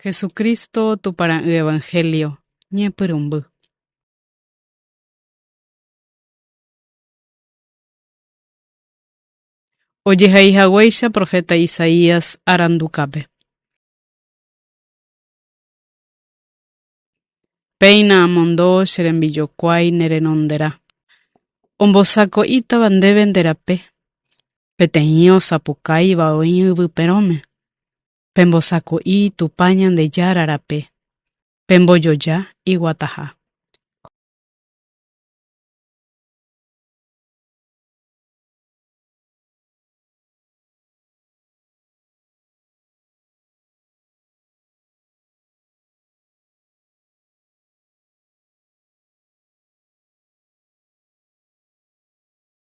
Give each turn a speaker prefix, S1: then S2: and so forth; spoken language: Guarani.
S1: Jesucristo Tupãra'y Evangelio ñepyrũmby. Ojehaihaguéicha profeta Isaías arandukápe. Péina amondo che rembijokuái ne renonderã, ombosako'ítava ndéve nde rape, peteĩ osapukáiva oĩ yvy perõme, Pembosako'i Tupã Ñandejára rape, pembojoja iguataha.